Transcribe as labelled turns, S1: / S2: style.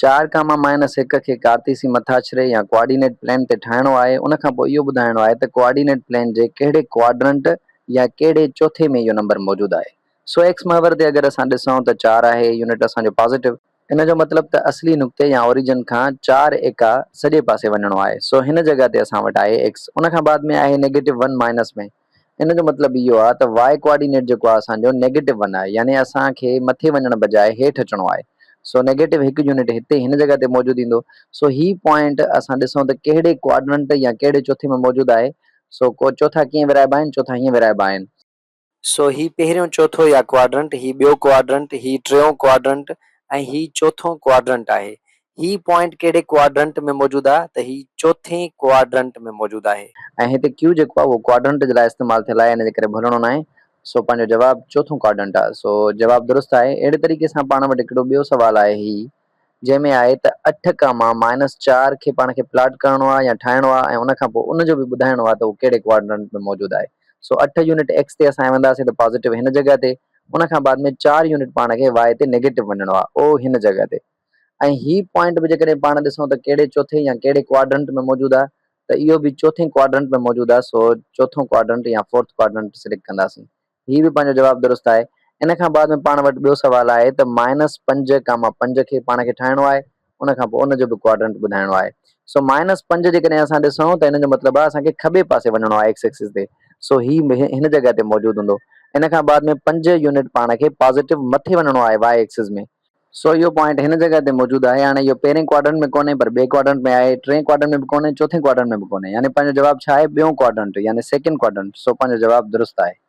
S1: چار comma minus هڪ کي ڪارتيسي مٿاڇري يا ڪوآرڊينيٽ پلين تي ٺاهڻو آهي، ان کان پوء اهو ٻڌائڻو آهي ته ڪوآرڊينيٽ پلين جي ڪهڙي ڪوآڊرنٽ يا ڪهڙي چوٿي ۾ اهو نمبر موجود آهي. سو ايڪس محور تي اگر اسان ڏسون ته چار آهي، يونٽ اسان جو پازيٽو. ان جو مطلب ته اصلي نقطي يا اوريجن کان چار ايڪا سڄي پاسي وڃڻو آهي. سو هن جڳهه تي اسان وٽ آهي ايڪس. ان کان بعد ۾ آهي نيگيٽو ون مائنس ۾. ان جو مطلب اهو آهي ته واء ڪوآرڊينيٽ جيڪو آهي اسان جو نيگيٽو ون آهي يعني اسان کي مٿي وڃڻ بجاء هيٺ اچڻو آهي سو نيگيٽو هڪ يونٽ هتي هن جڳهه تي موجود ايندو سو هي پوائنٽ اسان ڏسون ته ڪهڙي ڪوآرڊننٽ يا ڪهڙي چوٿي ۾ موجود آهي سو ڪو چوٿا ڪيئن ورهائبا آهن چوٿا هيئن ورهائبا آهن. سو هي پهريون چوٿو يا ڪوآرڊنٽ هي ٻيو ڪوآرڊنٽ هي ٽيون ڪوآرڊنٽ ۽ هي چوٿون ڪوآرڊنٽ آهي هي پوائنٽ ڪهڙي ڪوارڊرنٽ ۾ موجود آهي ته هي چوٿين ڪوارڊرنٽ ۾ موجود آهي. ۽ هتي Q جيڪو آهي اهو ڪوارڊرنٽ جي لاء استعمال ٿيل آهي ان جي ڪري ڀلڻو ناهي سو پنهنجو جواب چوٿون ڪوارڊرنٽ آهي سو جواب درست آهي اهڙي طريقي سان پاڻ وٽ هڪڙو ٻيو سوال آهي هي جنهن ۾ آهي ته اٺ ڪاما مائنس چار کي پاڻ کي پلاٽ ڪرڻو آهي يا ٺاهڻو آهي ۽ ان کان پوء ان جو به ٻڌائڻو آهي ته اهو ڪهڙي ڪوارڊرنٽ ۾ موجود آهي سو اٺ يونٽ ايڪس تي اسان وينداسين ته پازيٽو هن جڳهه تي ان کان بعد ۾ چار يونٽ پاڻ کي واء تي نيگيٽو وڃڻو آهي اهو هن جڳهه تي ۽ هي پوائنٽ به جيڪڏهن پاڻ ڏسون ته ڪهڙي چوٿين يا ڪهڙي ڪوارڊرنٽ ۾ موجود آهي ته اهو به چوٿين ڪوارڊرنٽ ۾ موجود آهي سو چوٿون ڪوارڊرنٽ يا فورٿ ڪوارڊرنٽ سليڪٽ ڪنداسين. هي به پنهنجو جواب درست آهي. ان کان بعد ۾ پاڻ وٽ ٻيو سوال آهي ته مائنس پنج ڪاما پنج کي پاڻ کي ٺاهڻو آهي ان کان پوء ان جو به ڪوارڊرنٽ ٻڌائڻو آهي. سو مائنس پنج جيڪڏهن اسان ڏسون ته ان جو مطلب آهي اسان کي کٻي پاسي وڃڻو آهي ايڪس ايڪسس تي سو هي هن جڳهه تي موجود هوندو. ان کان بعد ۾ پنج يونٽ پاڻ کي پازيٽو مٿي وڃڻو آهي واء ايڪسس ۾ سو اهو پوائنٽ هن جڳهه تي موجود آهي. هاڻي اهو پهرين ڪوارڊرنٽ ۾ ڪونهي پر ٻئي ڪوارڊرنٽ ۾ آهي، ٽئين ڪوارڊرنٽ ۾ به ڪونهي، چوٿين ڪوارڊرنٽ ۾ به ڪونهي. يعني پنهنجو جواب ڇا آهي؟ ٻيون ڪوارڊرنٽ يعني سيڪنڊ ڪوارڊرنٽ. سو پنهنجو جواب درست آهي.